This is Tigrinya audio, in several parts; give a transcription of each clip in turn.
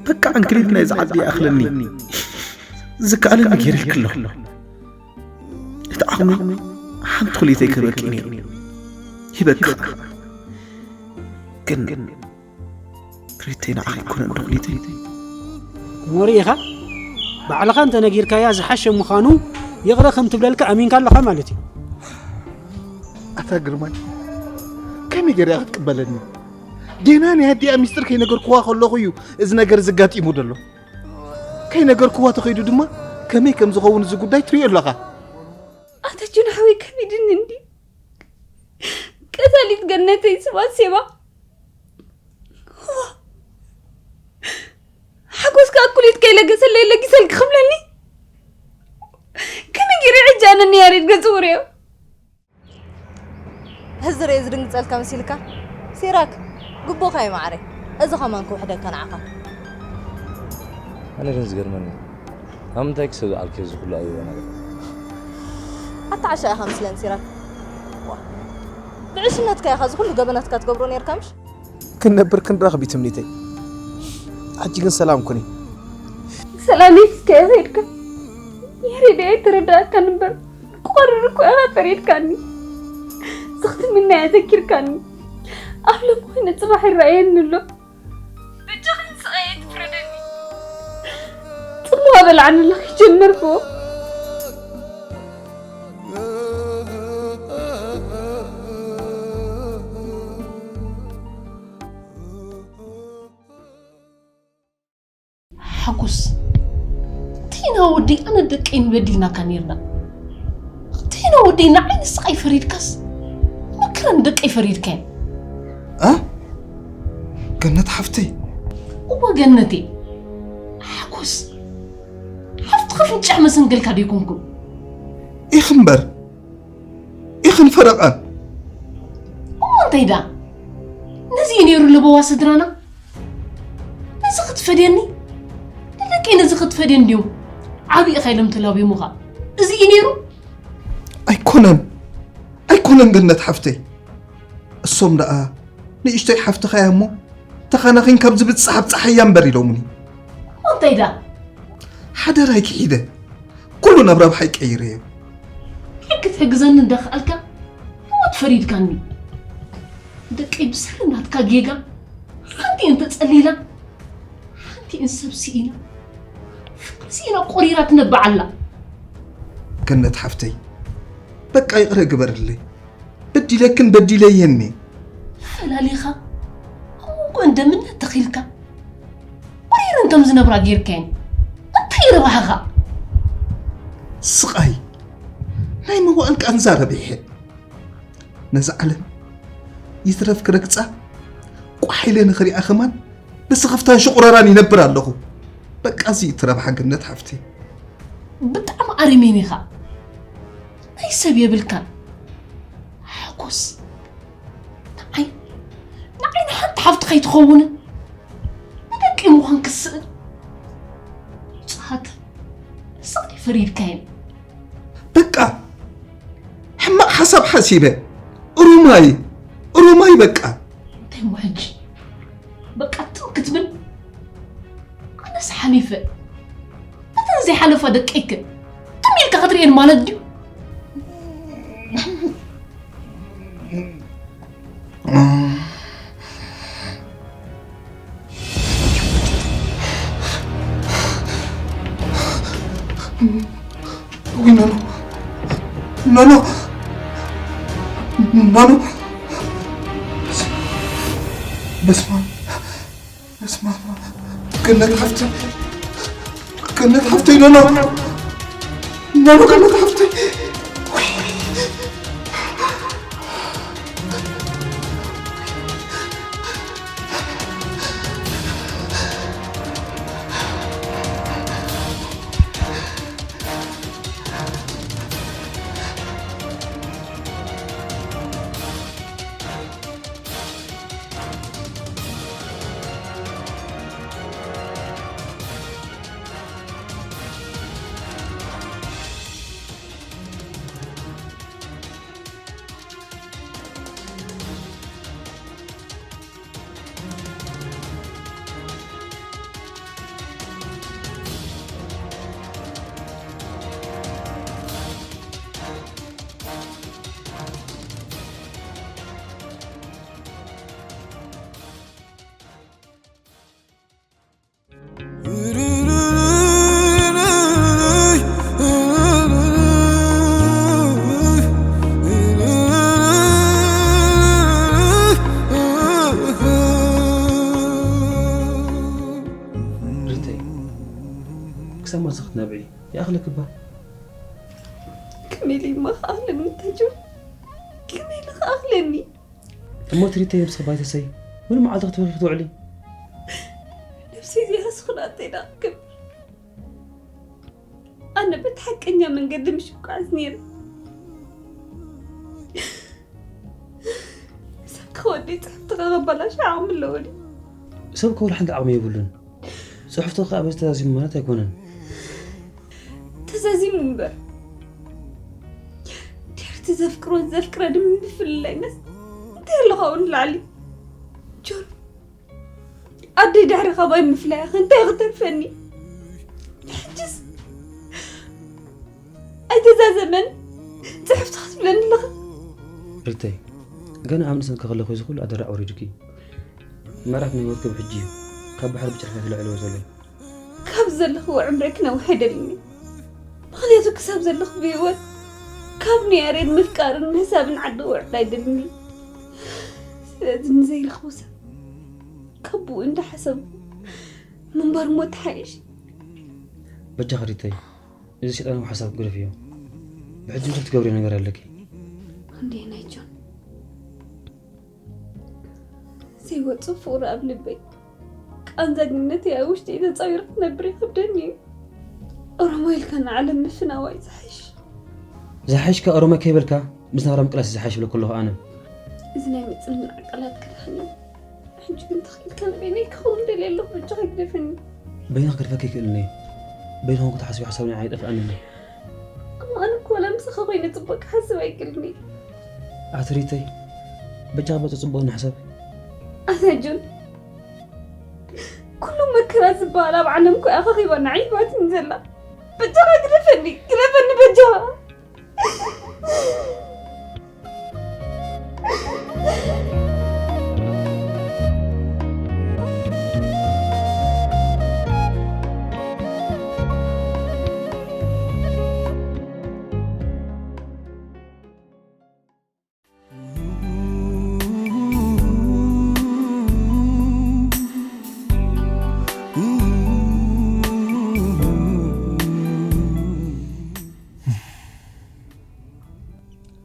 በቃ ዕንክሊል ናይዚ ዓዲ ይኣኽለኒ። ዝከኣለኒ ገይረ ኣለኹ። እቲ ዓቕሚ ሓንቲ ኩሊተይ ክህበኪ ነይሩ። ሂበኪ ኸኣ። ግን ሪተይ ንዓኺ ኣይኮነን ዶ ኩሊተይ? እሞ ርኢኻ፣ ባዕልኻ እንተ ነጊርካያ ዝሓሸ ምዃኑ ይቕረ ከም ትብለልካ ኣሚንካ ኣለኻ ማለት እዩ። ኣታ ግርማይ፣ ከመይ ገይራ ክትቅበለኒ? ጌና ናይ ኣዲኣ ሚስጥር ከይነገርኩዋ ከለኹ እዩ እዚ ነገር ዘጋጢሙ ዘሎ። ከይነገርኩዋ ተኸይዱ ድማ ከመይ ከም ዝኸውን እዚ ጉዳይ ትሪኦ ኣለኻ። ኣታ ጁን ሓወይ ከቢድኒ እንዲ። ቀታሊት ገነተይ ስባት ሴባ። ዋ። ሓጎስካ ኣኩሊት ከይለገሰለይ ለጊሰልኪ ክብለኒ። ከመይ ገይረ ሕጂ ኣነ ንያሬድ ገጽ ውርዮ? ሕዚ ርኤ ዝድንግጸልካ መሲልካ? ሲራክ፣ ግቡእካ እዩ ማዕረይ። እዚ ኸማን ክውሕደካ ንዓኻ። ኣነ ግን ዝገርመኒ፣ ኣብ ምንታይ ክሰብ ዝኣልክዮ እዚ ኩሉ ኣበባ ነገር? ኣታ ዓሻ ኢኻ ምስለን ሲራክ። ዋ፣ ብዕሽነትካ ኢኻ እዚ ኩሉ ገበናትካ ትገብሮ ነይርካ ምሽ? ክንነብር ክንራኸብ እዩ ትምኒተይ። ሕጂ ግን ሰላም ኩኒ። ሰላም የፊትካ ኢኻ ከይድካ። ያሬድ ኣይተረዳእካን እምበር፣ ክቐርር እኮ ኢኻ ፈሪድካኒ። እዚ ክትምነያ ዘኪርካኒ። ኣብ ሎሚ ኮይነ ጽባሕ ይረኣየኒ ኣሎ። በጃኺ ንስቓይ ኣይትፍረደኒ። ጽምዋ በልዓኒ ኣለኺ ጀመርክዎ። ሓጎስ፣ እንተይና ወደይ ኣነ ደቀይ ንበዲልናካ ነይርና። እንተይና ወደይ ንዓይ ንስቓይ ፈሪድካስ፣ መከራ ንደቀይ ፈሪድካዮ። እ? ገነት ሓፍተይ። እወ ገነተይ። ሓጎስ፣ ሓፍትኻ ፍንጫሕ መሰንገልካ ዶ ኣይኮንኩን? ኢኺ እምበር፣ ኢኽን ፈረቓን። እሞ እንታይ ደኣ? ነዚ እዩ ነይሩ ለበዋ ስድራና? ነዚ ክትፈድየኒ? ንደቀይ ነዚ ክትፈድየኒ ድዮም ዓብእኻ ኢሎም ተላብዮምኻ? እዚ እዩ ነይሩ? ኣይኮነን፣ ኣይኮነን ገነት ሓፍተይ። እሶም ደኣ ንእሽቶይ ሓፍትኻ እያ እሞ ተኻናኺን ካብ ዝብጻሕ ኣብጻሓያ እምበር ኢሎምኒ። እሞ እንታይ ደኣ? ሓደራይ ክሒደ፣ ኩሉ ናብ ረብሓይ ቀይረዮ። ሕጊ ትሕግዘኒ እንዳኸኣልካ ህይወት ፈሪድካኒ። ደቀይ ብስሪ ናትካ ጌጋ ሓንቲኤን ተጸሊላ፣ ሓንቲኤን ሰብ ስኢና፣ ፍቕሪ ስኢና ቆሪራ ትነብዕ ኣላ። ገነት ሓፍተይ፣ በቃ ይቕረ ግበርለይ። በዲለክን በዲለየን እየ። ፈላሊኻ ኣብ መንጎ እንደምነት ተኺልካ፣ ወሪረን ከም ዝነብራ ጌርካየን። እንታይ ረብሓኻ? ስቓይ ናይ መዋእል ቃንዛ ረቢሐ። ነዛ ዓለም ይትረፍ ክረግጻ፣ ቋሕ ኢለ ንኽሪኣ ከማን ብስኽፍታን ሽቑረራን ይነብር ኣለኹ። በቃ እዚ እቲ ረብሓ ገነት ሓፍቲ። ብጣዕሚ ኣረሜን ኢኻ። ናይ ሰብ የብልካን። ሓጎስ፣ ንዓይ፣ ንዓይ ንሓንቲ ሓፍቲ ከይትኸውን፣ ንደቂ ምዃን ክስእን። ጻ፣ ሃት ስቕ ፈሪድካዮም። በቃ ሕማቕ ሓሳብ ሓሲበ። ሩማይ፣ ሩማይ በቃ። እንታይ እሞ ሕጂ? በቃ ትም ክትብል? ኣነስ ሓሊፈ። እተን ዘይሓለፋ ደቀይከ ትም ኢልካ ክትርእየን ማለት ድዩ? ውይ ኖኖ፣ ኖኖ፣ ኖኖ። በስመ አብ፣ በስመ አብ። ገነት ሓፍተይ፣ ገነት ሓፍተይ፣ ኖኖ፣ ኖኖ፣ ገነት ሓፍተይ። ሪተይ፣ ክሳብ መዓስ ክትነብዒ? ይኣኽለኪ እባ። ከመይ ኢለ እሞ ክኣኽለኒ ተጆ? ከመይ ኢለ ክኣኽለኒ? እሞ እቲ ሪተይ ነብስኺ ባይተሰይ፣ ሙሉእ መዓልቲ ክትበኺ ክትውዕሊ? ነብሰይ ዘይሃስኹ ናተይ ዳ ክገብር? ኣነ በቲ ሓቀኛ መንገዲ ምሽ እኳ ነይረ። ሰብ ክወደይ ጽሕፍትኻ ከባላሽ ዓቕሚ ኣለዎ ድዩ? ሰብ እኮ ወላ ሓንቲ ዓቕሚ የብሉን። ጽሕፍቱ ከኣ በዚ ተዛዚሙ ማለት ኣይኮነን። ተዛዚሙ እምበር ድሕርቲ ዘፍቅሮን ዘፍቅረንን ምፍልላይነስ እንታይ ኣሎ ካብኡ ንላዕሊ? ጆን ኣደይ ድሕሪ ካባይ ምፍላያኸ እንታይ ክተርፈኒ? ሕጅስ ኣይተዛዘመን ጽሕፍቲ ክትብለኒ ኣለኻ። ሪተይ፣ ገና ኣብ ንእስነትኪ ከለኹ እዚ ኩሉ ኣደራዕ ወሪዱኪ። ምዕራፍ ናይ ህይወትኪ ብሕጂ እዩ ካብ ባሕሪ ብጭልፋ ተልዕልዎ ዘሎ። ካብ ዘለኽዎ ዕምረይ ክነውሕ ኣይደልን እየ። ምኽንያቱ ክሳብ ዘለኹ ብህይወት ካብ ንያሬድ ምፍቃርን ምሕሳብን ዓዲ ክውዕል ኣይደልን እየ። ስለዚ ንዘይረኽቦ ሰብ ካብ ብኡ እንዳሓሰብኩ ምንባር እሞ ትሓይሽ። በጃኺ ሪተይ፣ እዚ ሰይጣናዊ ሓሳብ ግደፍዮ። ብሕጂ ብዙሕ ትገብርዮ ነገር ኣለኪ። ክንደየናይ ጆን? ዘይወጽእ ፍቕሪ ኣብ ልበይ፣ ቃንዛ ጅግንነተይ ኣብ ውሽጠይ ተጻዊሩ ክነብር ይኸብደኒ እዩ። ኦሮሞ ኢልካ ንዓለም ምፍናዋይ ዝሓይሽ። ዝሓይሽካ ኦሮሞ ከይበልካ ምስ ናብራ ምቅላስ ዝሓይሽ ብለኩ ኣለኹ ኣነ። እዚ ናይ ምጽንናዕ ቃላት ክዳህኒ ሕጂ ግን ተኽኢልካ ንበይነይ ክኸውን ደልየ ኣለኹ። በጃኻ ግደፈኒ። በይንኺ ክገድፈኪ ኣይክእልን እየ። በይንኺ እውን ክትሓስቢ ሓሳብ ንዓይ ኣይጠፍኣንን እዩ። እሞ ኣነ እኮ ዋላ ምሳኻ ኮይነ ጽቡቕ ክሓስብ ኣይክእልን እየ። ኣቲ ሪተይ፣ በጃኺ በቲ ጽቡቕ ንሕሰብ። ኣታ ጆን፣ ኩሉ መከራ ዝበሃል ኣብ ዓለም እኮ ኣኻኺባና ዕይባትኒ ዘላ። በጃኻ ግደፈኒ፣ ግደፈኒ በጃኻ።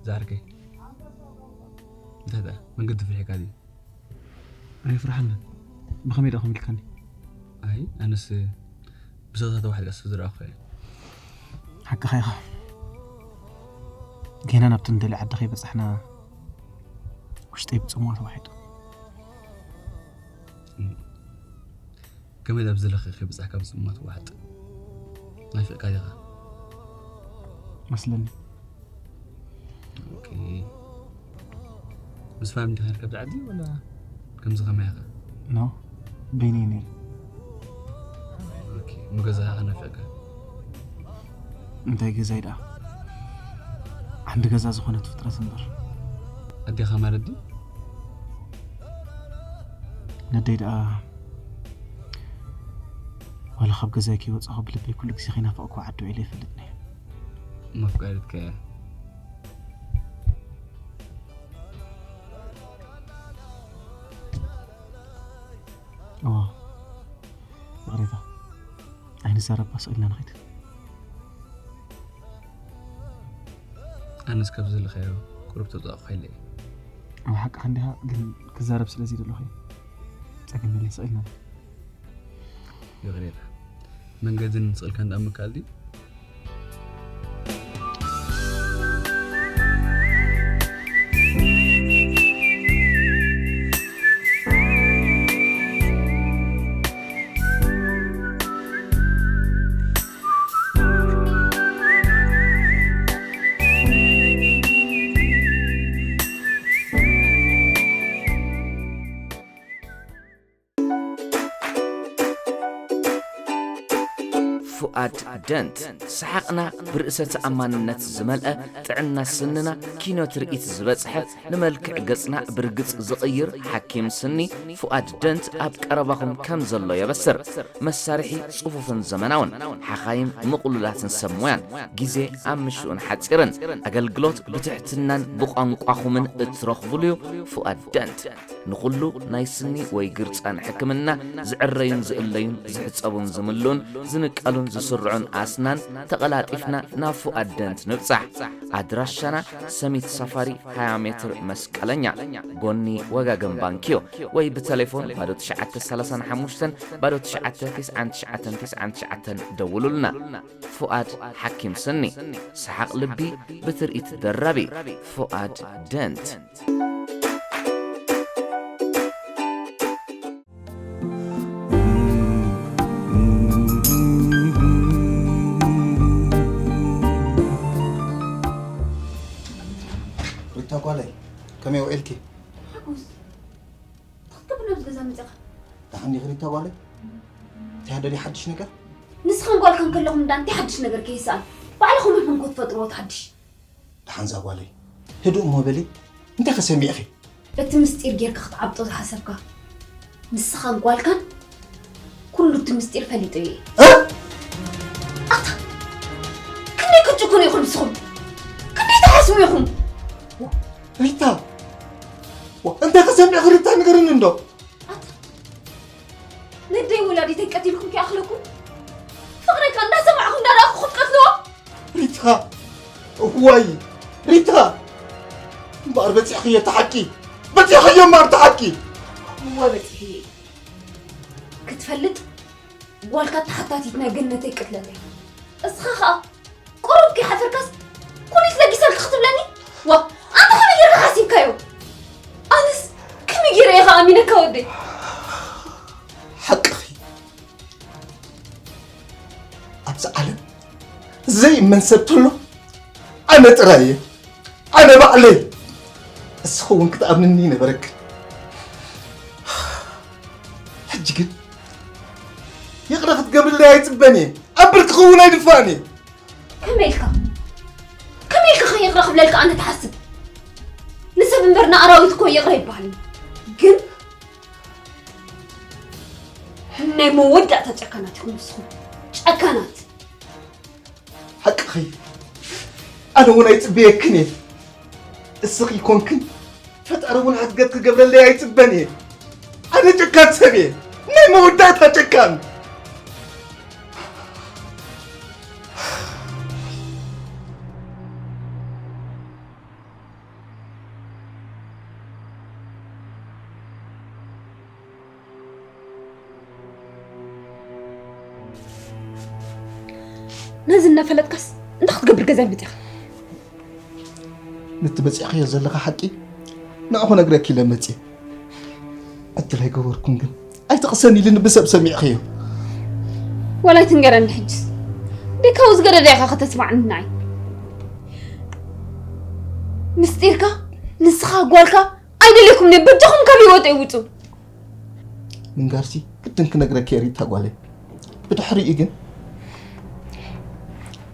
ዛርከይ እንታይ ደኣ መንገዲ ፍርሒካ ድዩ? ኣይፍርሓንን። ብኸመይ ደኣ ኮም ኢልካኒ? ኣይ ኣነስ ብሰብታት ተዋሒጥካ ሰብ ዝረኣኹ እየ። ሓቅኻ ኢኻ። ጌና ናብቲ ንደልዮ ዓዲ ከይበጻሕና ውሽጠይ ብጽምዋ ተዋሒጡ። ከመይ ዳብ ዘለኺ ከይበጻሕካ ብጽምዋ ትዋሓጥ? ናፊቕካ ዲኻ? መስለኒ። ኦኬ። ምስ ፋሚሊ ዲኻ ርከብ ዓዲ ወላ ከምዚ ከማይ ኢኻ? ኖ፣ በይነይ ነይረ። ኦኬ። እሞ ገዛኻ ከናፊቕካ? እንታይ ገዛይ ደኣ? ዓንዲ ገዛ ዝኾነት ፍጥረት እምበር። ኣዴኻ ማለት ድዩ? ነደይ ደኣ ዋላ ካብ ገዛይ ከይወጻኹ ብልበይ ኩሉ ግዜ ከይናፈቕኩ ዓዲ ውዒለ ኣይፈልጥን እየ። መፍቀሪትካ እያ። እዋ፣ ይቕሬታ። ኣይንዛረባ፣ ስቕ ኢልና ንኸይድ። ኣነስ ካብ ዘለኻዮ ቁሩብ ተውጻእኩ ከይለ እየ። ኣብ ሓቅኻ እንዲኻ፣ ግን ክዛረብ ስለ ዘይደለኹ እየ። ጸገም የለን፣ ስቕ ኢልና ንኸይድ። ይቕሬታ። መንገዲ ንምስቕልካ እንዳ ምካል ድዩ? ፉኣድ ደንት፣ ሰሓቕና ብርእሰ ተኣማንነት ዝመልአ፣ ጥዕና ስንና ኪኖ ትርኢት ዝበጽሐ፣ ንመልክዕ ገጽና ብርግጽ ዝቕይር ሓኪም ስኒ ፉኣድ ደንት ኣብ ቀረባኹም ከም ዘሎ የበስር። መሳርሒ ጽፉፍን ዘመናውን፣ ሓኻይም ምቕሉላትን ሰብ ሞያን፣ ግዜ ኣብ ምሽኡን ሓጺርን፣ ኣገልግሎት ብትሕትናን ብቋንቋኹምን እትረኽቡሉ'ዩ። ፉኣድ ደንት። ንኹሉ ናይ ስኒ ወይ ግርጻን ሕክምና ዝዕረዩን ዝእለዩን ዝሕጸቡን ዝምልኡን ዝንቀሉን ዝስርዑን ኣስናን ተቐላጢፍና ናብ ፉኣድ ደንት ንብጻሕ። ኣድራሻና ሰሚት ሳፋሪ ሃያ ሜትር መስቀለኛ ጎኒ ወጋገን ባንክዮ ወይ ብተሌፎን ባዶ ትሽዓተ ሰላሳን ሓሙሽተን ባዶ ትሽዓተ ትስዓን ትሽዓተን ትስዓን ትሽዓተን ደውሉልና። ፉኣድ ሓኪም ስኒ፣ ሰሓቕ ልቢ ብትርኢት ደራቢ። ፉኣድ ደንት። ሪታ ጓለይ፣ ከመይ ውዒልኪ? ሓጎስ፣ እንታይ ክትገብር ናብዚ ገዛ መፂኻ? ደሓን ዲኺ ሪታ ጓለይ? እንታይ ኣሎ ድዩ ሓድሽ ነገር? ንስኻን ጓልካን ከለኹም እንዳ እንታይ ሓድሽ ነገር ከይሰኣን ባዕልኹም ኢኹም እኮ ትፈጥርዎ እቲ ሓድሽ። ደሓን እዛ ጓለይ፣ ህዱእ እሞ በሊ፣ እንታይ ከ ሰሚዕኺ? እቲ ምስጢር ጌርካ ክትዓብጦ ዝሓሰብካ ንስኻን ጓልካን ኩሉ እቲ ምስጢር ፈሊጠዮ እየ። ኣታ ክንደይ ክትጭክኑ ኢኹም ንስኹም? ክንደይ ትሓስሙ ኢኹም? ሪታ፣ እንታይ ከ ሰሚዕኺ ሪታ ንገርኒ እንዶ? ኣታ ነደይ ወላዲተይ ቀቲልኩም ከይኣኽለኩም ፍቕረይ ከ እንዳሰማዕኹ እንዳረኣኹ ክትቀትልዎ? ሪታ እዋይ ሪታ እምበኣር በፂሕኽዮ እቲ ሓቂ በፂሕኽዮ እምበኣር እቲ ሓቂ እወ በፂሐዮ እዩ ክትፈልጥ ጓልካ ተሓታቲት ናይ ገነተይ ቅትለት እያ እስኻ ኸኣ ቁሩብ ከይሓፈርካስ ኩሊት ለጊሰልካ ክትብለኒ ዋ ኣንታ ከመይ ጌርካ ሓሲብካዮ ኣነስ ከመይ ጌረ እየ ኸኣ ኣሚነካ ወደይ ሓቅኺ ኣብዛ ዓለም ዘይእመን ሰብ ተሎ ኣነ ጥራይ እየ ኣነ ባዕለይ እስኺ እውን ክትኣምንኒ ይነበረክን ሕጂ ግን ይቕረ ክትገብርለይ ኣይፅበን እየ ኣብ ብርክኺ እውን ኣይድፋእን እየ ከመይ ኢልካ ከመይ ኢልካ ከ ይቕረ ክብለልካ ኣነ ትሓስብ ንሰብ እምበር ንኣራዊት እኮ ይቕረ ይበሃል ግን ናይ መወዳእታ ጨካናት ኢኹም ንስኹም ጨካናት ሓቅኺ ኣነ እውን ኣይፅበየክን እየ እስኺ ይኮንክን ፈጣሪ እውን ሕትገት ክገብረለይ ኣይፅበን እየ ኣነ ጨካን ሰብ እየ ናይ መወዳእታ ጨካን ነዚ እናፈለጥካስ እንታይ ክትገብር ገዛይ መፂኻ ነቲ በፂሕኽዮ ዘለኻ ሓቂ ንዕኹ ነግረኪ ኢለ መፅየ ዕድል ኣይገበርኩን ግን ኣይትቕሰን ኢልኒ ብሰብ ሰሚዕኽዮ ወላ ኣይትንገረኒ ሕጅስ ደይ ካብኡ ዝገደደ ኢኻ ከተስማዕንናይ። ምስጢርካ ንስኻ ጓልካ ኣይደልየኩም ነ በጃኹም ካብ ህይወተይ ውጹ። ምንጋርሲ ግድን ክነግረኪ እየ ሪታ ጓለይ። ብድሕሪኡ ግን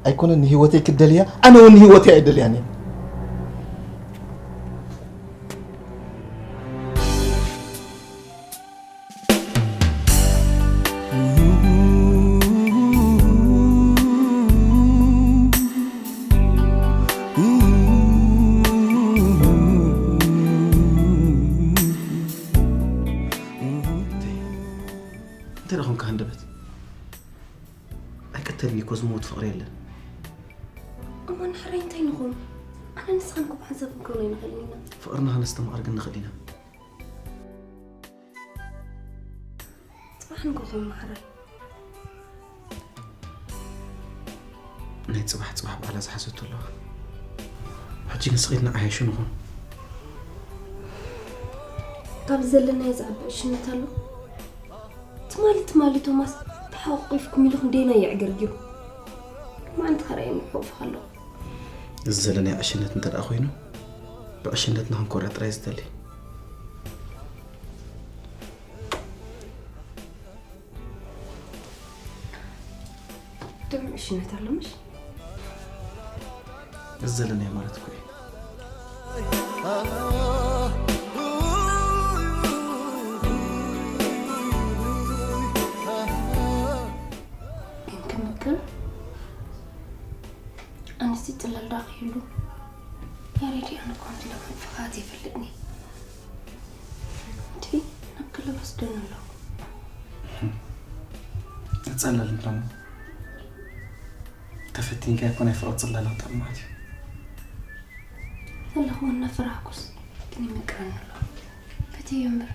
ኣይኮነን ንህይወተይ ክደልያ፣ ኣነ እውን ንህይወተይ ኣይደልያን እየ። እንታይ ደኾንካ ሃንደበት? ኣይቀተልኒ እኮ ዝመውት ፍቕሪ የለን። እሞ ንሕራይ እንታይ ንኹን? ኣነ ንስኻን እኮ ብሓንሳብ ክንከውን ኣይንኽእልን ኢና። ፍቕርና ከነስተማቕር ግን ንኽእል ኢና። ጽባሕ ንጎ ኹን ማሕራይ። ናይ ጽባሕ ጽባሕ ባዕላ ዝሓዘቶ ኣለዋ። ሕጂ ግን ስቕ ኢልና ዓያሹ ንኹን። ካብ ዘለናዮ ዝዓቢ ዕሽነት ኣሎ? ትማሊ ትማሊ ቶማስ ተሓቋቒፍኩም ኢሉ ክንደየናይ የዕገርጊሩ። ማዓንቲ ከረኣየኒ ሕቑፍኻ ኣለኹ። እዚ ዘለናዮ ዕሽነት እንተ ደኣ ኮይኑ ብዕሽነትና ክንኮርዕ ጥራይ ዝደሊ። ድም ዕሽነት ኣሎ ምሽ? እዚ ዘለናዮ ማለት እኮ እዩ። ግን ክምክር ኣንስቲ ጽላል ዳኺ ይሉ ያሬድ ኣነ እኮ ኣንቲ ለማን ፍኻት ይፈልጥኒ። እቲ ናብ ክለብ ወስደን ኣሎ። ተጸለል እንተሞ ተፈቲንካ ይኮነ ፍቕሪ ጽላል ኣውጣ ማለት እዩ። ዘለኹ እናፈራህኩስ ግን ይምቅረኒ ኣሎ። ፈትዮ እምበር።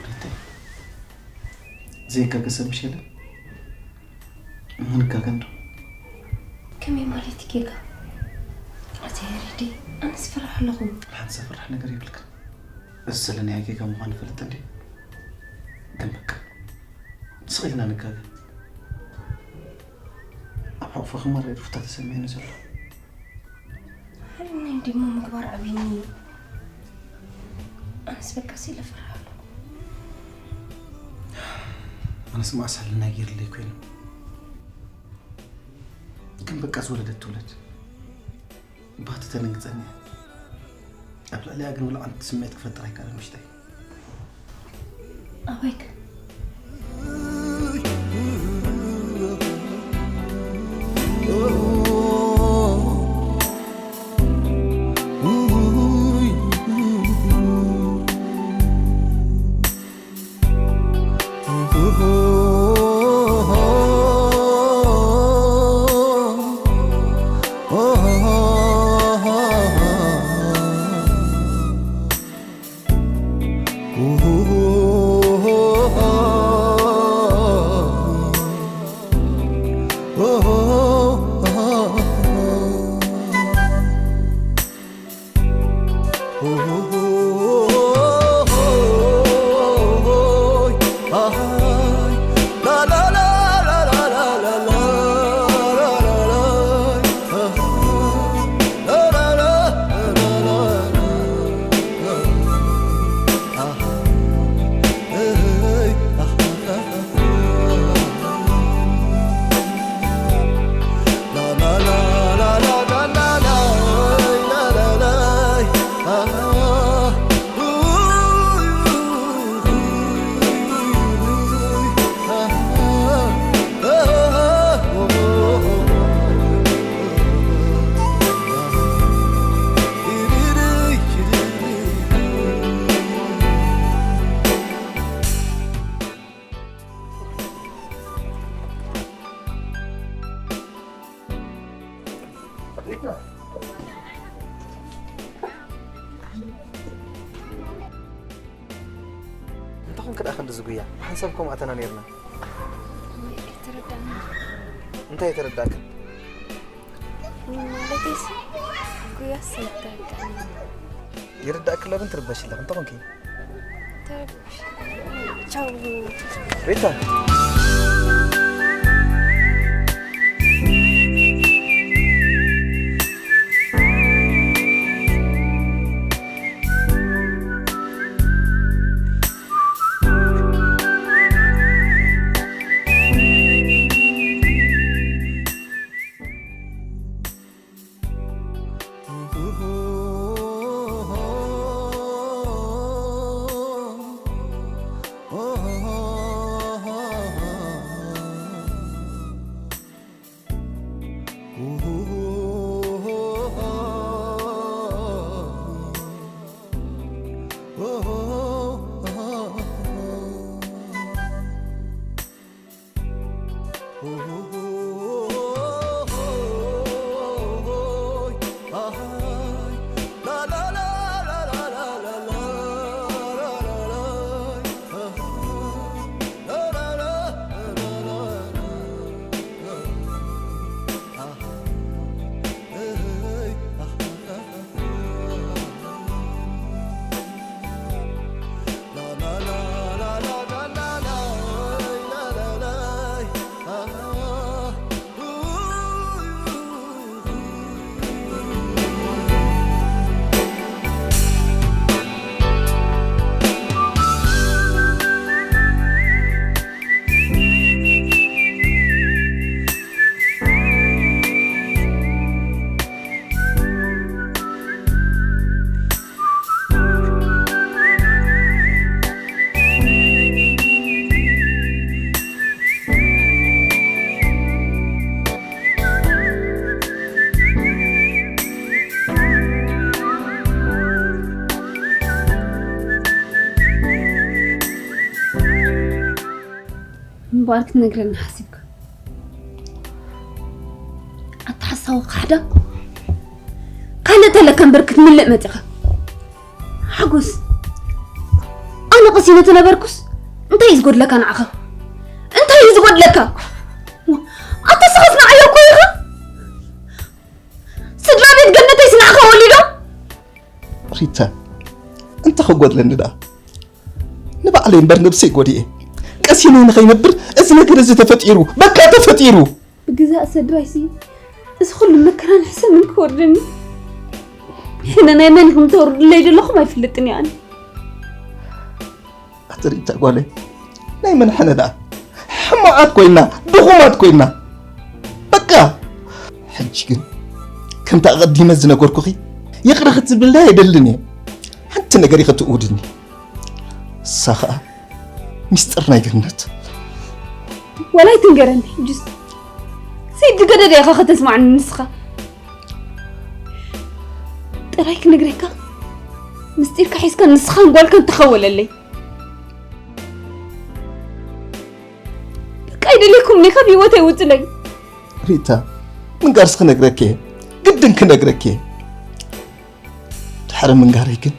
ሪተይ፣ ዘይጋገ ሰብ ምሽ የለን። ምንጋገ እንዶ? ከመይ ማለት ጌጋ? ኣቲ ሪዲ፣ ኣነስ ፈራሕ ኣለኹ። ሓንቲ ዘፍርሕ ነገር የብልክን። እዚ ዘለናዮ ጌጋ ምዃኑ ይፈልጥ እንዴ? ግን በቃ፣ ስቕ ኢልና ንጋገ። ኣብ ሕቑፍኺ ማራ እዩ ሩፍታ ተሰሚዑኒ ዘሎ። ሓይልና እንዲሞ ምግባር ዓብይኒ እዩ። ኣነስ በቃ ሲለ ፈርሃሉ። ኣነስ መኣስ ሕልና ገይርለይ ኮይኑ። ግን በቃ ዝወለደት ትውለድ። ባቲ ተደንግጸኒ እያ። ኣብ ልዕሊኣ ግን ወላ ሓንቲ ስምዒት ክፈጥር ኣይከኣለን ውሽጠይ። ኣበይክ? እንተኾንክ ደኣ ክንዲ ዝጉያ ብሓንሳብ ከምኡ ኣተና ነይርና። ኣይተረዳእኒ። እንታይ ኣይተረዳእክን? ማለተይስ ጉያስ ኣይተረዳእኒ። ይርዳእኪ ኣሎ ግን ትርበሺ ኣለኺ። እንተኾንኪ? ተረብሽ። ቻው። ሪታ። እምበኣር ክትነግረኒ ሓሲብካ? ኣታ ሓሳዊ ካሕዳ፣ ካልእ ተለካ እምበር ክትምልእ መጺኻ። ሓጎስ፣ ኣነ ቀሲነ ተነበርኩስ እንታይ እዩ ዝጎድለካ ንዓኻ? እንታይ እዩ ዝጎድለካ? ኣታ ስኻስ ንዓይ እኮ ኢኻ። ስድራ ቤት ገነተይስ ንዓኻ ወሊዶም? ሪታ፣ እንታይ ክጎድለኒ ደኣ? ንባዕለይ እምበር ነብሰይ ጎዲኤ። ቀሲነ ንኸይነብር እዚ ነገር እዚ ተፈጢሩ። በቃ ተፈጢሩ። ብግዛእ ሰድራይሲ እዚ ኩሉ መከራን ሕሰምን ክወርደኒ፣ ሕነ ናይ መን ኢኹም ተወርዱለይ ዘለኹም ኣይፍልጥን እየ ኣነ። ኣቲ ሪታ ጓለይ፣ ናይ መን ሕነ ደኣ? ሕማቓት ኮይና፣ ድኹማት ኮይና። በቃ። ሕጂ ግን ከምቲ ኣቐዲመ ዝነገርኩኺ ይቕረ ክትብልለይ ኣይደልን እየ። ሓንቲ ነገር ኢኺ ትእውድኒ። እሳ ኸኣ ሚስጥር ናይ ገነት። ወላ ኣይትንገረኒ ሕጅስ። ሰይዲ ገደደ ኢኻ ከተስማዕኒ ንስኻ። ጥራይ ክነግረካ፣ ምስጢርካ ሒዝካ ንስኻን ጓልካን ተኸወለለይ። በቃ ኣይደልየኩምን እየ፣ ካብ ህይወተይ ውፅለይ። ሪታ፣ ምንጋርስ ክነግረኪ እየ፣ ግድን ክነግረኪ እየ። ድሕሪ ምንጋረይ ግን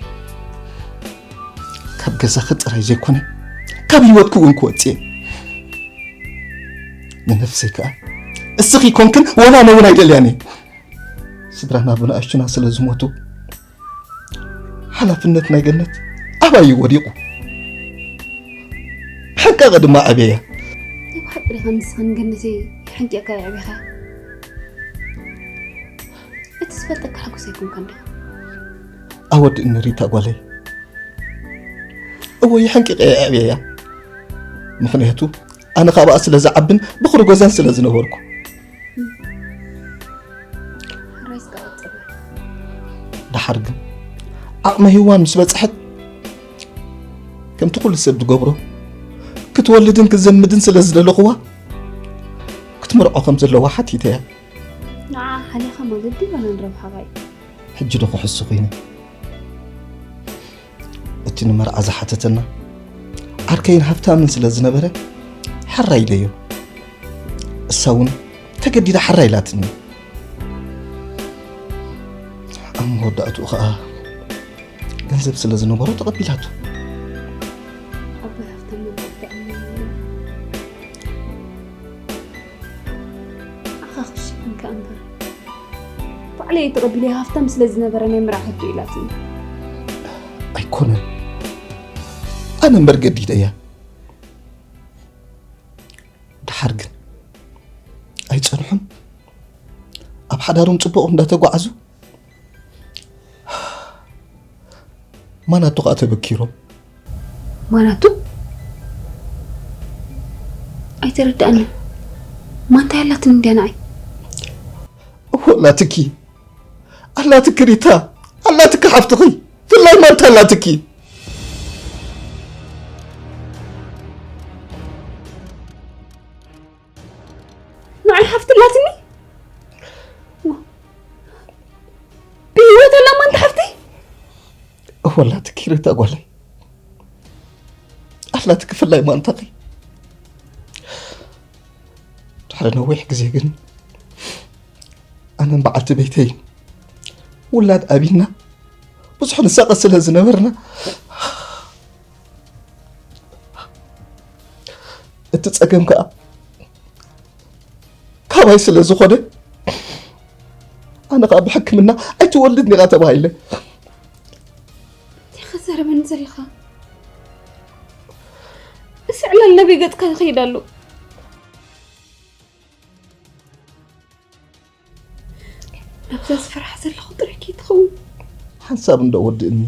ካብ ገዛኺ ጥራይ ዘይኮነ ካብ ህይወትኪ እውን ክወጽእ እየ። ንነፍሰይ ከኣ እስኺ ኮንክን ወላ ኣነ እውን ኣይደልያን እየ። ስድራና ብንኣሽቱና ስለ ዝሞቱ ሓላፍነት ናይ ገነት ኣባይ እዩ ወዲቑ። ሓቃ ድማ ኣበያ። ናይ ብሓቂ ዲኻ ንስኻ ንገነተይ ሓንቂቕካ የዕቢኻ? እቲ ዝፈልጠካ ሓጎስ ኣይኮንካን ዲኻ? ኣወድእኒ ሪታ ጓለይ። እወ፣ የሐንቂቐ እየ ኣዕብየያ። ምኽንያቱ ኣነ ካብኣ ስለ ዝዓብን ብኹሪ ገዛን ስለ ዝነበርኩ። ሕራይ እስከ ቀጽሎ። ደሓር ግን ዓቕመ ሄዋን ምስ በጽሐት፣ ከምቲ ኩሉ ሰብ ዝገብሮ፣ ክትወልድን ክትዘምድን ስለ ዝደለኹዋ፣ ክትምርዖ ከም ዘለዋ ሓቲተያ። ንዓ ሓሊኻ ማለት ድዩ ኣነ ንረብሓኻ እዩ? ሕጂ ዶ ክሕሱ ኾይነ? እቲ ንመርዓ ዝሓተተና ዓርከይን ሃብታምን ስለ ዝነበረ፣ ሕራይ ኢለዮ። እሳ እውን ተገዲዳ ሕራይ ኢላትኒ። ኣብ መወዳእትኡ ኸኣ ገንዘብ ስለ ዝነበሮ ተቐቢላቶ። ኣቦይ ሃብታም ነበር ብጣዕሚ ንዓኻ ክሽፍን ከኣ እምበር፣ ባዕለይ እየ ተቐቢለዮ፣ ሃፍታም ስለ ዝነበረ ናይ ምርዓ ሕቶ ኢላትኒ። ኣይኮነን፣ ኣነ እምበር ገዲደያ። ደሓር ግን ኣይጸንሑን፣ ኣብ ሓዳሮም ጽቡቕ እንዳተጓዓዙ ማናቱ ከኣ ተበኪሮም። ማናቱ? ኣይተረድኣንን። ማንታይ ኣላትኒ እንድያ ንዓይ? እወ ኣላትኪ። ኣላትኪ ሪታ። ኣላትኪ ሓፍትኺ። ፍላይ ማንታ ኣላትኪ። ንዓይ ሓፍቲ ኣላትኒ? ብህይወት ኣላ ማንታ ሓፍቲ? እወ ኣላትኪ ሪታ ጓለይ። ኣላትኪ ፍላይ ማንታኺ። ድሕሪ ነዊሕ ግዜ ግን ኣነን በዓልቲ ቤተይን ውላድ ኣቢና ብዙሕ ንሳቐ ስለ ዝነበርና፣ እቲ ጸገም ከኣ ካባይ ስለ ዝኾነ፣ ኣነ ከኣ ብሕክምና ኣይትወልድን ኢኻ ተባሂለ። እንታይ ኸዛረበኒ ዘለኻ? እዚ ዕላል ናበይ ገጽካ ይኸይድ ኣሎ? ናብዛ ዝፈርሓ ዘለኹ ጥራይ ከይትኸውን። ሓንሳብ እንዶ ወድእኒ።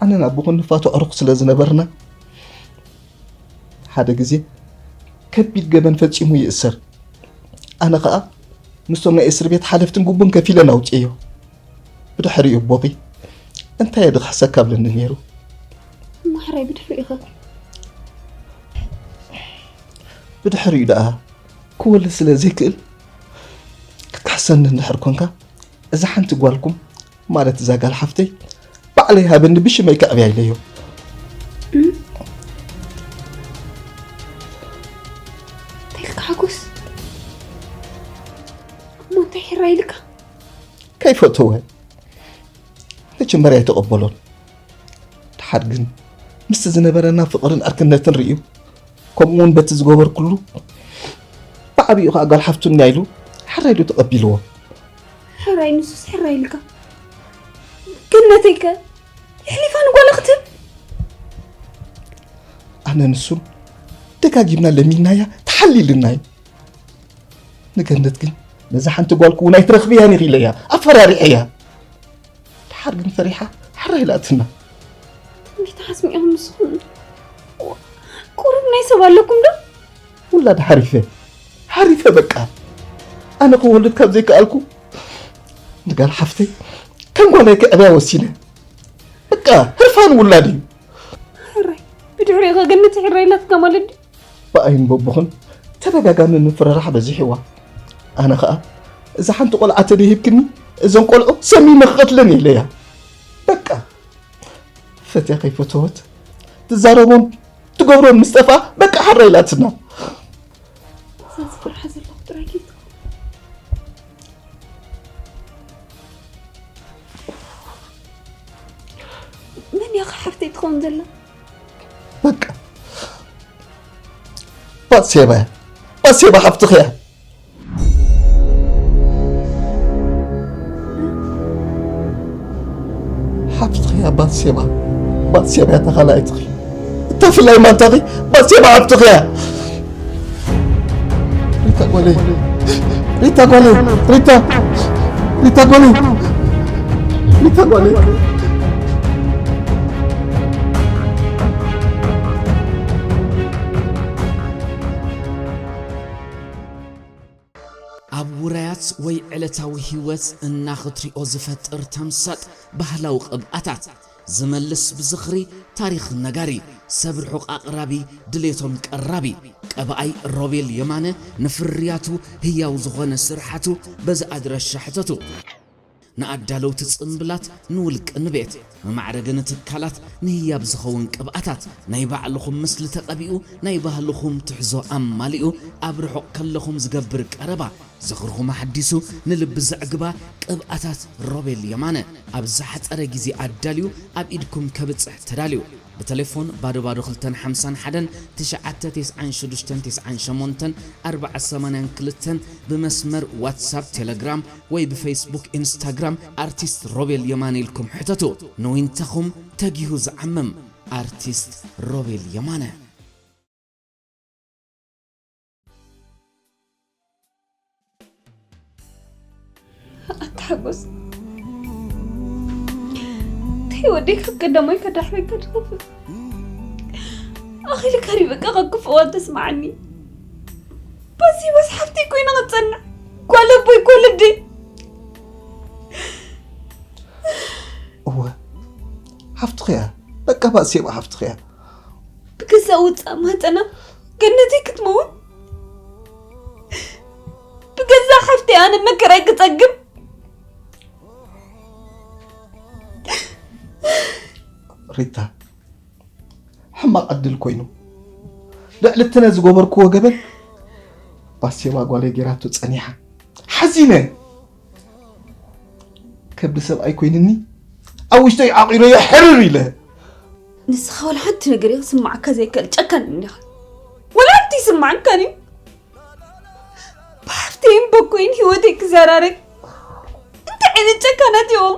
ኣነን ኣቦኹን ንፋቶ ዕሩኽ ስለ ዝነበርና፣ ሓደ ግዜ ከቢድ ገበን ፈጺሙ ይእሰር። ኣነ ኸኣ ምስቶም ናይ እስር ቤት ሓለፍትን ጉቡን ከፊለን ኣውጽእዮ። ብድሕሪኡ ኣቦኺ እንታይ እየ ድኽሕሰካ ኣብለኒ ነይሩ። ማሕራይ ብድሕሪኡ ኸ? ብድሕሪኡ ደኣ ክወልድ ስለ ዘይክእል ክትክሕሰኒ እንድሕር ኮንካ፣ እዛ ሓንቲ ጓልኩም፣ ማለት እዛ ጋል ሓፍተይ፣ ባዕለይ ሃበኒ ብሽመይ ከዕብያ ኢለዮ። እንታይ ኢልካ ሓጎስ? እሞ እንታይ ሕራይ ኢልካ? ከይፈተወ መጀመርያ ኣይተቐበሎን። ድሓር ግን ምስቲ ዝነበረና ፍቕርን ዕርክነትን ርእዩ፣ ከምኡ እውን በቲ ዝገበርኩሉ ብዓቢኡ ከዓ ጓል ሓፍቱ እኒኣ ኢሉ ሕራይ ኢሉ ተቐቢልዎ። ሕራይ ንሱስ ሕራይ ኢልካ። ገነተይ ከ የሕሊፋ ንጓላ ክትህብ? ኣነ ንሱን ደጋጊምና ለሚንናያ፣ ተሓሊልና እዩ። ንገነት ግን ነዛ ሓንቲ ጓልኩ እውን ኣይትረኽብያን ኢኺ ኢለያ፣ ኣፈራሪሐያ። ድሓር ግን ፈሪሓ ሕራይ ኢላትና። ትንቢት ኣስሚዕኹም ንስኹም ቁሩብ ናይ ሰብ ኣለኩም ዶ? ውላድ ሓሪፈ፣ ሓሪፈ በቃ። ኣነ ክወልድ ካብ ዘይከኣልኩ ንጋል ሓፍተይ ከም ጓለይ ክዕብያ ወሲነ። በቃ ህርፋን ውላድ እዩ። ሕራይ ብድሕሪኡ ከ ገነት ሕራይ ኢላትካ ማለት ድዩ? ብኣይን በቦኽን ተደጋጋሚ ምፍርራሕ በዚሕዋ። ኣነ ኸኣ እዛ ሓንቲ ቆልዓ ተደይህብክኒ እዘን ቆልዑ ሰሚመ ክቐትለን እየ ኢለያ። በቃ ፈትያ ከይፈተወት ትዛረቦን ትገብሮን ምስ ጠፍኣ በቃ ሕራይ ኢላትና። እዛ ዝፈርሓ ዘለኹ ጥራይ ከይትኸውን። መን እያ ሓፍተይ ትኸውን ዘላ? በቃ ባሴባ እያ። ባሴባ ሓፍትኺ እያ። ሓፍትኺ እያ ባሴባ። ባሴባ እያ ተኻላይትኺ። እታ ፍላይ ማንታኺ ባሴባ ሓፍትኺ እያ። ሪታ ጓለይ፣ ሪታ ጓለይ፣ ሪታ፣ ሪታ ጓለይ፣ ሪታ ጓለይ። ኣብ ውራያት ወይ ዕለታዊ ህይወት እና ክትሪኦ ዝፈጥር ተምሳጥ ባህላዊ ቅብኣታት ዝመልስ ብዝኽሪ ታሪኽ ነጋሪ ሰብ ርሑቕ ኣቕራቢ ድሌቶም ቀራቢ ቀብኣይ ሮቤል የማነ ንፍርያቱ ህያው ዝኾነ ስርሓቱ በዚ ኣድራሻ ሕተቱ። ንኣዳለውቲ ጽምብላት ንውልቂ ንቤት መማዕረጊ ንትካላት ንህያብ ዝኸውን ቅብኣታት ናይ ባዕልኹም ምስሊ ተቐቢኡ ናይ ባህልኹም ትሕዞ ኣማሊኡ ኣብ ርሑቕ ከለኹም ዝገብር ቀረባ ዝኽርኹም ኣሐዲሱ ንልቢ ዘዕግባ ቅብኣታት ሮቤል የማነ ኣብ ዝሓጸረ ግዜ ኣዳልዩ ኣብ ኢድኩም ከብጽሕ ተዳልዩ። ብተሌፎን ባዶ ባዶ ክልተን ሓምሳን ሓደን ትሽዓተ ተስዓን ሽዱሽተን ተስዓን ሸሞንተን ኣርባዓ ሰማንያን ክልተን ብመስመር ዋትሳፕ ቴሌግራም ወይ ብፌስቡክ ኢንስታግራም ኣርቲስት ሮቤል የማነ ኢልኩም ሕተቱ። ንዊንታኹም ተጊሁ ዝዓምም ኣርቲስት ሮቤል የማነ። ኣታ ሓጎስ ተይ ወደይ ካብ ቀዳማይ ከዳሕረካ ድኸፍእ ኣኺልካ ሪበቃ ካብ ክፉ እዋን ተስማዓኒ በዚ በስ ሓፍተይ ኮይና ክትጸንዕ ጓል ኣቦይ ጓል ኣደይ እወ ሓፍትኺ እያ በቃ ባእሴባ ሓፍትኺ እያ ብገዛእ ውፃእ ማህፀና ገነተይ ክትመውን ብገዛእ ሓፍተይ ኣነ መከራይ ክፀግብ ሪታ ሕማቕ ዕድል ኮይኑ ልዕሊ እቲ ነዚ ዝገበርክዎ ገበን ባሴባ ጓለይ ጌራቶ ጸኒሓ። ሓዚነ። ከብዲ ሰብኣይ ኮይንኒ፣ ኣብ ውሽጠይ ዓቒረዮ ሕርር ኢለ። ንስኻ ወላ ሓንቲ ነገር ክስምዓካ ዘይክእል ጨካን እንዲኻ። ወላ ሓንቲ ይስምዓካን እዩ። ብሓፍተይን በኮይን ህይወተይ ክዘራረግ እንታይ ዓይነት ጨካናት እዮም?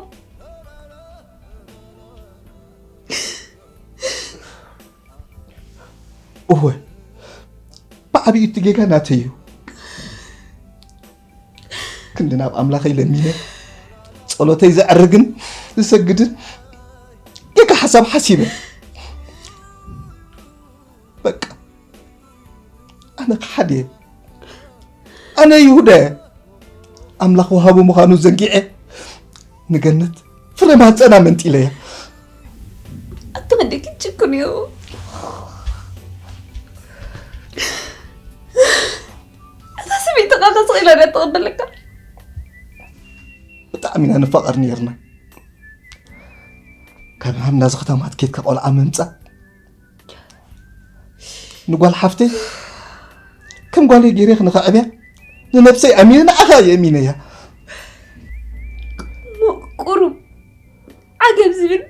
እወ፣ ብዓብዩ እቲ ጌጋ ናተይ እዩ። ክንዲ ናብ ኣምላኸይ ለሚነ፣ ጸሎተይ ዘዕርግን ዝሰግድን ጌጋ ሓሳብ ሓሲበ። በቃ፣ ኣነ ከሓዲ እየ። ኣነ ይሁዳ እየ። ኣምላኽ ወሃቢ ምዃኑ ዘንጊዐ፣ ንገነት ፍረ ማህጸና መንጢለያ። ኣቲ ክንደይ ክትጭክን እዩ። እታ ሰበይቲ ኸ ስቕ ኢላ ድያ ትቕበለካ? ብጣዕሚ ኢና ንፋቐር ነይርና። ካብ ሃምና ዝኸታማት ኬትካ ቆልዓ ምምጻእ ንጓል ሓፍተይ ከም ጓለይ ገይረ ክንኸዕብያ ንነብሰይ ኣሚነ ንዓኻ የእሚነያ። እሞ ቁሩብ ዓገብ ዝብል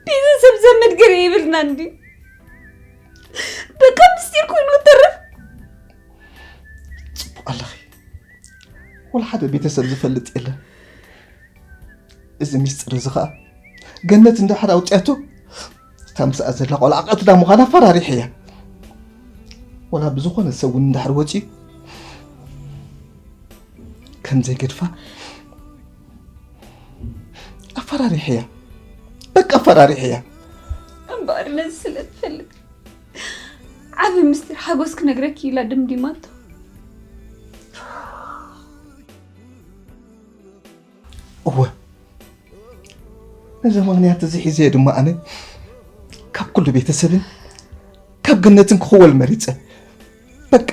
ቤተሰብ ዘመድ ገለ የብልና እንዲ። በቃ ምስጢር ኮይኑ ክተርፍ። ጽቡቕ ኣለኺ። ወላ ሓደ ቤተሰብ ዝፈልጥ የለን። እዚ ሚስጥር እዚ ኸኣ ገነት እንድሕር ኣውጽያቶ፣ እታ ምስኣ ዘላ ቆልዓ ቀትላ ምዃና ኣፈራሪሐያ። ወላ ብዝኾነ ሰብ እውን እንድሕር ወጺኡ ከም ዘይገድፋ ኣፈራሪሐያ። በቃ ኣፈራሪሐያ። እምበኣር ነዚ ስለ ትፈልጥ ዓቢ ምስጢር ሓጎስ ክነግረኪ ኢላ ደምዲማቶ። እወ፣ ነዚ ምኽንያት እዚ ሒዘ ድማ ኣነ ካብ ኩሉ ቤተሰብን ካብ ገነትን ክኽወል መሪጸ። በቃ፣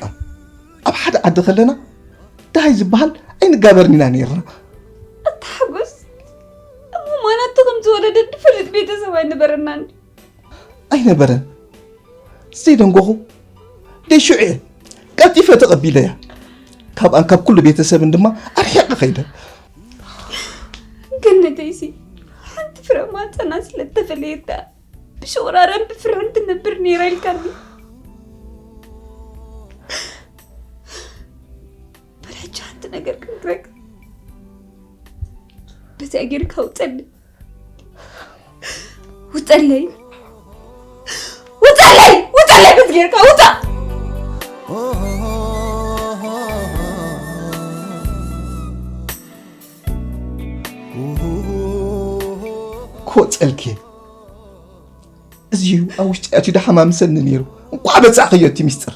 ኣብ ሓደ ዓዲ ከለና ደሃይ ዝበሃል ኣይንጋበርን ኢና ነይርና። ኣታ ሓጎስ፣ እሞ ማናቱ ከም ዝወለደ ዝፈልጥ ቤተሰብ ኣይነበረናን። ኣይነበረን። ዘይደንጎኹ ደይ ሽዑ እየ ቀልጢፈ ተቐቢለያ። ካብኣን ካብ ኩሉ ቤተሰብን ድማ ኣርሒቐ ኸይደ። ገነተይሲ ሓንቲ ፍረ ማህፀና ስለ እተፈለየታ ብሽቑራረን ብፍርሕን ትነብር ነይራ ኢልካኒ። በል ሕጂ ሓንቲ ነገር ክነግረካ። በዚኣ ጌርካ ውፀኒ። ውፀለይ። ውፀለይ! ውፀለይ! በዚ ጌርካ ውፃ! ክወፀልኪ። እዚ እዩ ኣብ ውሽጢ ኣትዩ ደሓማምሰኒ ነይሩ። እንቋዕ በጻዕኽዮ እቲ ሚስጥር።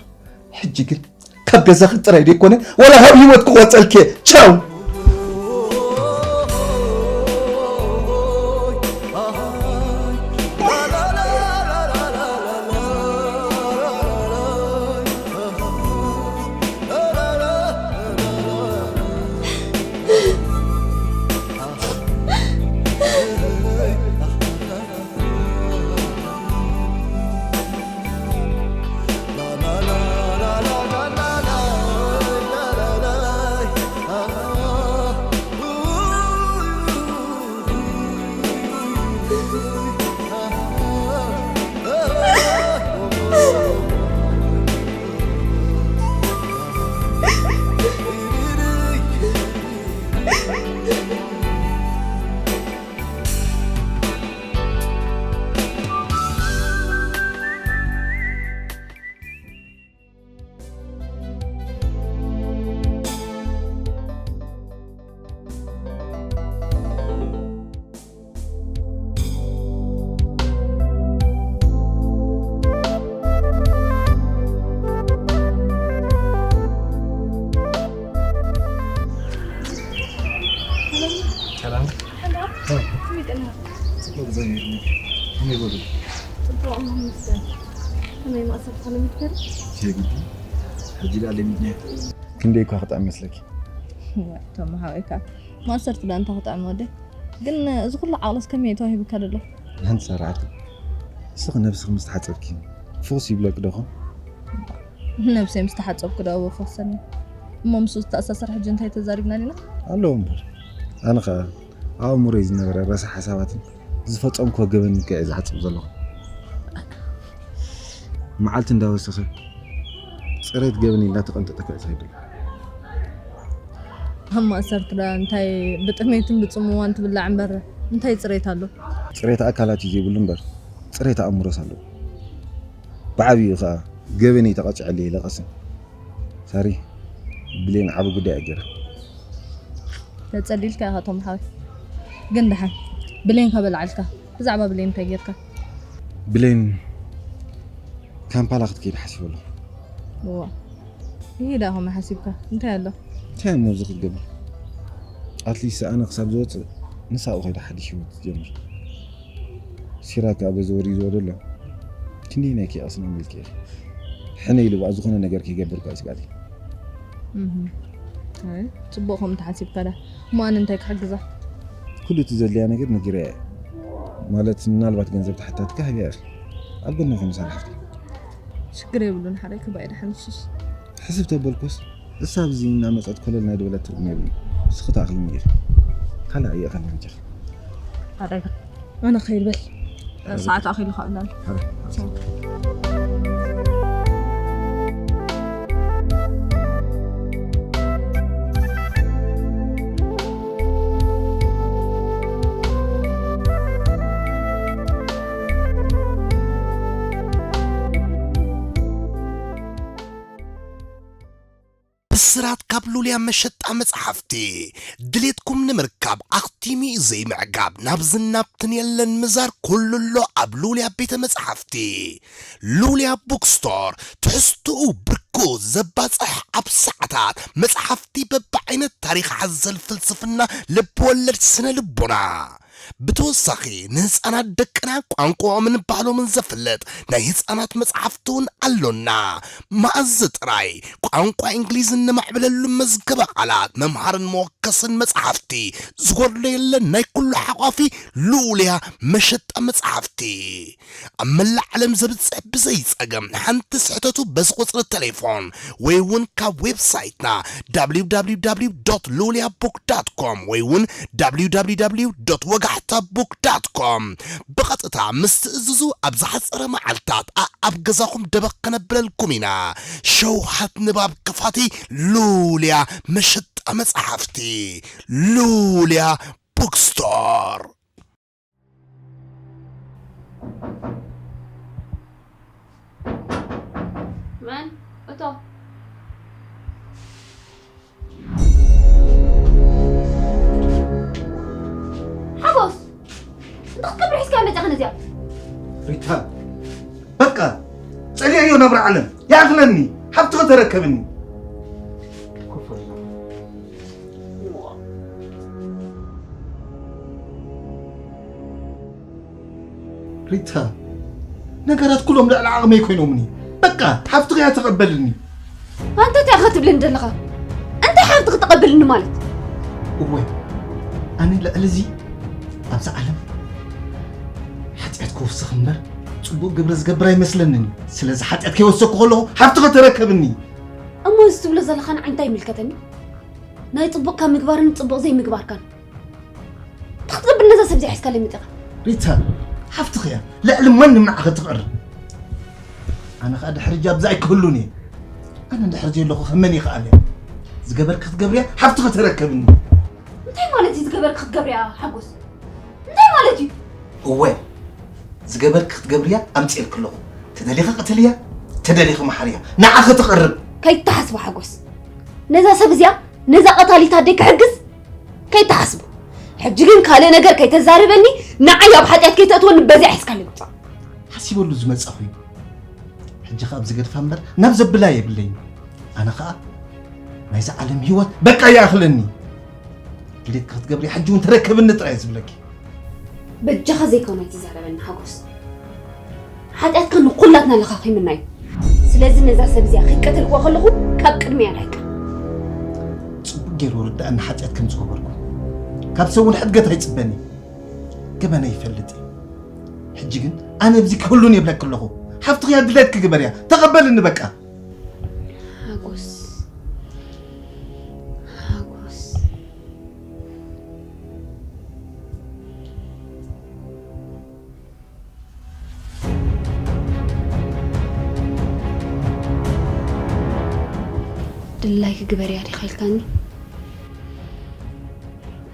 ሕጂ ግን ካብ ገዛኺ ጥራይ ደይኮነ፣ ዋላ ካብ ህይወት ክቆጸልኪ እየ። ቻው! ሰላም። ሰላም። ከመይ ውዒልኩም? ጽቡቕ፣ እግዚኣብሔር ይመስገን። ከመይ በሉ? ጽቡቕ፣ ኣምላኽ ይመስገን። ከመይ ማእሰርትኻ ለሚድካ ዶ? የግዲ። ሕጂ ደኣ ለሚድናዮ። ክንደይ እኳ ክጥዕም ይመስለኪ? እቶም ሓወይካ፣ ማእሰርቲ ደኣ እንታይ ክጥዕም ወደይ? ግን እዚ ኩሉ ዓቕልስ ከመይ እዩ ተዋሂቡካ ዘሎ? ሓንቲ ሰራሕቲ። እስኺ ነብስኺ ምስ ተሓጸብኪ ፍኹስ ይብለኪ ዶ ኾን? ነብሰይ ምስ ተሓጸብኩ ዶ ኣብኡ ክኽሰኒ? እሞ ምስኡ ዝተኣሳሰር ሕጂ እንታይ ተዛሪብና ዲና? ኣለዎ እምበር። ኣነ ኸኣ ኣእምሮይ ዝነበረ ረሳሕ ሓሳባትን ዝፈጸምክዎ ገበን ከ እየ ዝሓጽብ ዘለኹ። መዓልቲ እንዳወሰኸ ጽሬት ገበን ኢልና ተቐንጠጠካ እዩ ትኸይድ። ኣብ ማእሰርቲ ደኣ እንታይ ብጥሜትን ብጽምዋን ትብላዕ እምበር እንታይ ጽሬት ኣሎ? ጽሬት ኣካላት እዩ ዘይብሉ እምበር ጽሬት ኣእምሮስ ኣሎ። ብዓብይኡ ኸኣ ገበነይ ተቐጽዐለይ ኢለ ቀስን። ሳሪ፣ ብሌን ዓቢ ጉዳይ እያ ገይራ። ተጸሊልካ ኢኻ ቶም ሓወይ። ግን ደሓን ብሌን ከበልዓልካ። ብዛዕባ ብሌን እንታይ ጌርካ? ብሌን ካምፓላ ክትከይድ ሓሲበ ኣለኹ። እዋ። ይሄዳ ኸመ ሓሲብካ? እንታይ ኣሎ? እንታይ እሞ እዚ ክትገብር? ኣትሊስት ኣነ ክሳብ ዝወፅእ ንሳኡ ከይዳ ሓድሽ ህይወት ትጀምር። ሲራክ ኣብ በዚ ወሪ ዝወደሎ ክንደይ ናይ ከይቐስና ሚልክ ኢኺ። ሕነ ኢሉ ብኣ ዝኾነ ነገር ከይገብር እኳ እዩ ስጋት። እህ። ኣይ፣ ጽቡቕ ከም ተሓሲብካ ዳ። እሞ ኣነ እንታይ ክሕግዛ? ኩሉ እቲ ዘድልያ ነገር ነጊረያ እየ። ማለት ምናልባት ገንዘብ ተሓታትካ ሃብያ ኢኺ። ኣብ ጎንኺ ምሳል ሓፍቲ። ሽግር የብሉን ሓረይ ክባይ ደሓን ንሱስ። ሕስብ ተበልኩስ እሳ ኣብዚ እናመጸት ኮለል ናይ ድበለት ትርጉም የብሉን። ንስኺ ተኣኽልኒ ኢኺ። ካልእ ኣየእኸልኒ በጃኺ። ሓረይ ኣነ ኸይድ በል። ሰዓት ኣኺሉ ካብ ናል። ሓረይ። ብስራት ካብ ሉልያ መሸጣ መጽሓፍቲ። ድሌትኩም ንምርካብ ኣኽቲሙ እዩ ዘይምዕጋብ፣ ናብዝን ናብትን የለን ምዛር፣ ኩሉ ኣሎ ኣብ ሉልያ ቤተ መጽሓፍቲ። ሉልያ ቡክስቶር፣ ትሕዝትኡ ብርኩ ዘባጽሕ፣ ኣብ ሰዓታት መጽሓፍቲ በብዓይነት፣ ታሪኽ ሓዘል፣ ፍልስፍና፣ ልብ ወለድ፣ ስነ ልቦና። ብተወሳኺ ንህፃናት ደቅና ቋንቋኦምን ባህሎምን ዘፍልጥ ናይ ህፃናት መፅሓፍቲ እውን ኣሎና። መኣዝ ጥራይ ቋንቋ እንግሊዝ እነማዕብለሉ መዝገበ ቃላት፣ መምሃርን መወከስን መፅሓፍቲ፣ ዝጎድሎ የለን። ናይ ኩሉ ሓቋፊ ሉልያ መሸጣ መፅሓፍቲ። ኣብ መላእ ዓለም ዘብጽሕ ብዘይ ጸገም ሓንቲ ስሕተቱ በዚ ቁጽሪ ተሌፎን ወይ እውን ካብ ዌብሳይትና www.luliabook.com ወይ እውን www.ወጋሕታbook.com ብቐጥታ ምስ ትእዝዙ ኣብ ዝሓጸረ መዓልታት ኣኣብ ገዛኹም ደበኽ ከነብለልኩም ኢና። ሸውሃት ንባብ ክፋቲ ሉልያ መሸጣ መጻሕፍቲ ሉልያ ቡክስቶር። መን? እቶ። ሓጎስ! እንታይ ክትገብሪ ሒዝካ መጺኻ ነዚኣ? ሪታ፣ በቃ፣ ጸሊኣዮ ናብራ ዓለም። ይኣኽለኒ። ሓብትኺ ተረከብኒ። ኮፈላ። ሪታ፣ ነገራት ኩሎም ልዕሊ ዓቕመይ ኮይኖምኒ። በቃ፣ ሓፍትኺ እያ ተቐበልኒ። ኣንተ እንታይ ኢኻ ትብለኒ ዘለኻ? እንታይ ሓፍትኺ ተቐበልኒ ማለት? እወ፣ ኣነ ልዕሊ እዚ ኣብዛ ዓለም ሓጢኣት ክውስኽ እምበር ጽቡቕ ግብሪ ዝገብር ኣይመስለንን እዩ። ስለዚ ሓጢኣት ከይወሰኩ ከለኹ ሓፍትኺ ተረከብኒ። እሞ እዚ ትብሎ ዘለኻ ንዓይ እንታይ ይምልከተኒ? ናይ ጽቡቕካ ምግባርን ጽቡቕ ዘይምግባርካን። እንታይ ክትብል ነዛ ሰብ እዚኣ ሒዝካለይ መጺኻ? ሪታ፣ ሓፍትኺ እያ። ልዕሊ ማንም ንዓኺ ትቐርብ። ኣነ ኸኣ ድሕሪ እጃ ኣብዛ ኣይክህሉን እየ። ኣነ እንድሕር ዘየለኹ ከመን ይኽኣል እያ? ዝገበርኪ ክትገብርያ፣ ሓፍትኺ ተረከብኒ። እንታይ ማለት እዩ ዝገበርኪ ክትገብርያ፣ ሓጎስ? እንታይ ማለት እዩ? እወ፣ ዝገበርኪ ክትገብርያ ኣምጽኤልኪ ኣለኹ። ተደሊኺ ቅተልያ፣ ተደሊኺ መሓርያ። ንዓኺ ትቐርብ። ከይትሓስቦ ሓጎስ። ነዛ ሰብ እዚኣ፣ ነዛ ቀታሊት ኣደይ ክሕግዝ ከይትሓስቡ። ሕጂ ግን ካልእ ነገር ከይተዛርበኒ፣ ንዓይ ኣብ ሓጢኣት ከይተእትወኒ በዚኣ ሒዝካለይ ምጻእ። ሓሲበሉ ዝመጻኹ እዩ። ሕጂ ኸኣ ኣብ ዝገድፋ እምበር ናብ ዘብላ የብለይን። ኣነ ኸኣ ናይዛ ዓለም ህይወት በቃ ይኣኽለኒ። ድሌትኪ ክትገብሪ ሕጂ እውን ተረከብኒ ጥራይ ዝብለኪ። በጃኻ ዘይኮነ ኣይትዛረበኒ ሓጎስ። ሓጢኣትካ ንኹላትና ለኻኺምና እዩ። ስለዚ ነዛ ሰብ እዚኣ ከይቀተልክዋ ከለኹ ካብ ቅድሚያ ርሕቃ። ጽቡቕ ገይሩ ርድኣኒ ሓጢኣት ከም ዝገበርኩ። ካብ ሰብ እውን ሕድገት ኣይጽበን እየ። ገበነይ ይፈልጥ እየ። ሕጂ ግን ኣነ ኣብዚ ክህሉን የብለኪ ኣለኹ። ሓፍትኺ እያ ድሌትኪ ግበርያ። ተቐበልኒ በቃ። ሓጎስ። ድላይኪ ግበርያ ዲኻ ኢልካኒ?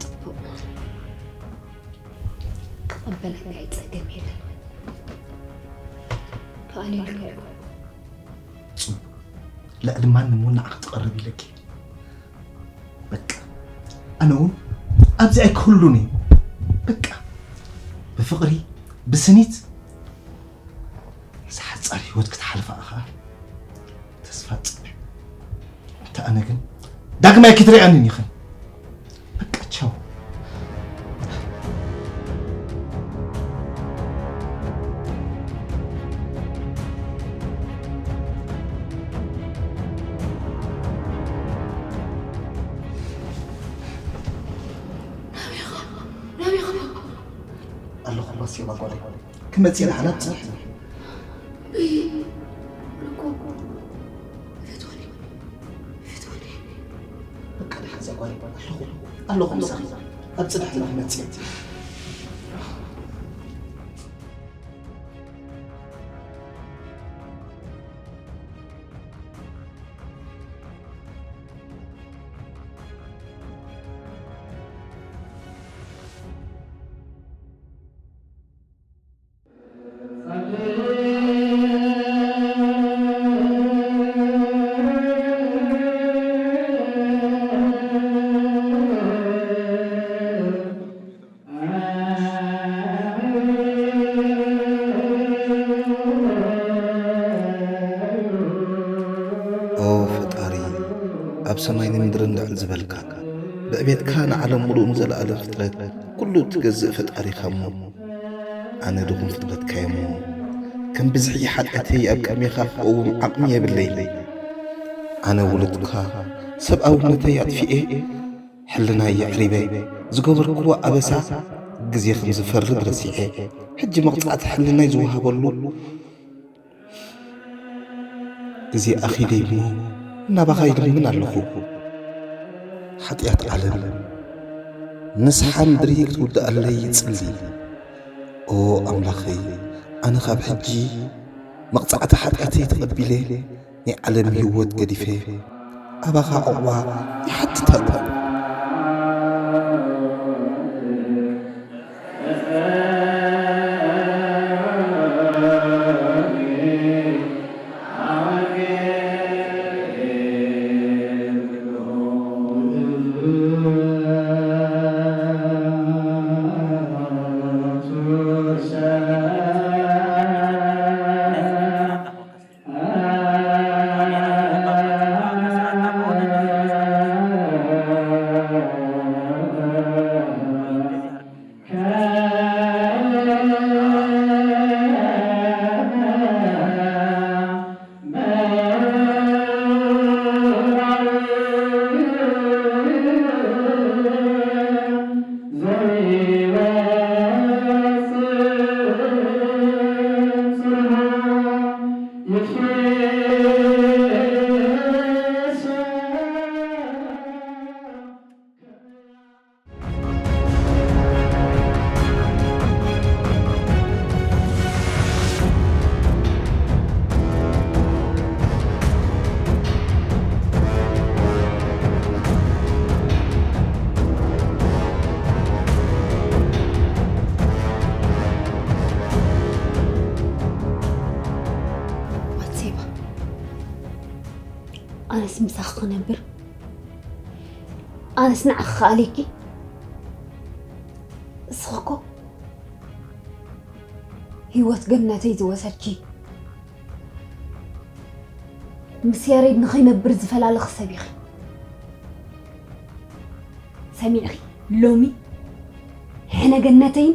ጽቡቕ። ክቕበለካ ኣይጸገም የለን። ክኣልየልካ እየ። ጽቡቕ። ልዕሊ ማንም እውን ንዓኺ ትቐርብ ኢለኪ። በቃ፣ ኣነ እውን ኣብዚ ኣይክህሉን እየ። በቃ፣ ብፍቕሪ፣ ብስኒት፣ ምስ ሓጻር ህይወት ክትሓልፋ ኢኻ ተስፋ ትጽበ። እንተ ኣነ ግን ዳግማይ ክትሪኣንን ኢኽን። በቃ ቻው። ኣለኹ ባስዮ ጓለይ። ክመጽእ ኢለ ሓናት ጽንሕ። በቃ ደሓን እዛ ጓል ኣለኹ፣ ኣለኹ ምሳኺ። ኣብ ጽንሕ ኢለ ክመጽእ። ኦ ፈጣሪ፣ ኣብ ሰማይን ምድርን ልዕል ዝበልካ፣ ብዕቤትካ ንዓለም ምሉእ ንዘለኣለም ፍጥረት ኩሉ እትገዝእ ፈጣሪኻ እሞ፣ ኣነ ድኹም ፍጥረትካ እየ እሞ፣ ከም ብዝሒ ሓጢኣተይ ኣብ ቅድሜኻ ክቐውም ዓቕሚ የብለይን። ኣነ ውሉድካ ሰብኣውነተይ ኣጥፊኤ፣ ሕልናይ የዕሪበ፣ ዝገበርክዎ ኣበሳ ግዜ ከም ዝፈርድ ረሲዐ፣ ሕጂ መቕጻዕቲ ሕልናይ ዝወሃበሉ ግዜ ኣኺለይ እሞ ናባኻ ይልምን ኣለኹ። ሓጢኣት ዓለም ንስሓ ምድሪ ክትውድኣለይ ይጽሊ። ኦ ኣምላኸይ፣ ኣነ ካብ ሕጂ መቕጻዕቲ ሓጢኣተይ ተቐቢለ ናይ ዓለም ህይወት ገዲፈ ኣባኻ ዕቑባ ይሓትት ኣለኹ። ባትሴባ፣ ኣነስ ምሳኺ ክነብር፣ ኣነስ ንዓኺ ክኣልየኪ። እስኺ እኮ ህይወት ገነተይ ዝወሰድኪ፣ ምስ ያሬድ ንኸይነብር ዝፈላለኺ ሰብ ኢኺ። ሰሚዕኺ? ሎሚ ሕነ ገነተይን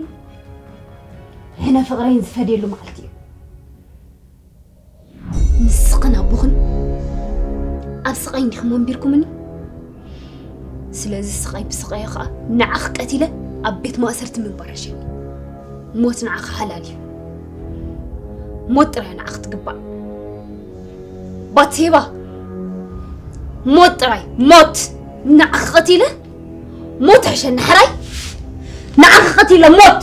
ሕነ ፍቕረይን ዝፈድየሉ መዓልቲ እዩ። ንስኽን ኣቦኽን ኣብ ስቓይ እንዲኹም ኣንቢርኩምኒ። ስለዚ ስቓይ ብስቓየ ኸኣ ንዓኺ ቀቲለ ኣብ ቤት ማእሰርቲ ምንባር ኣሸኒ። ሞት ንዓኺ ሓላል እዩ። ሞት ጥራይ ንዓኺ ትግባእ። ባትሴባ፣ ሞት ጥራይ፣ ሞት! ንዓኺ ቀቲለ ሞት ይሕሸኒ። ሕራይ ንዓኺ ቀቲለ ሞት!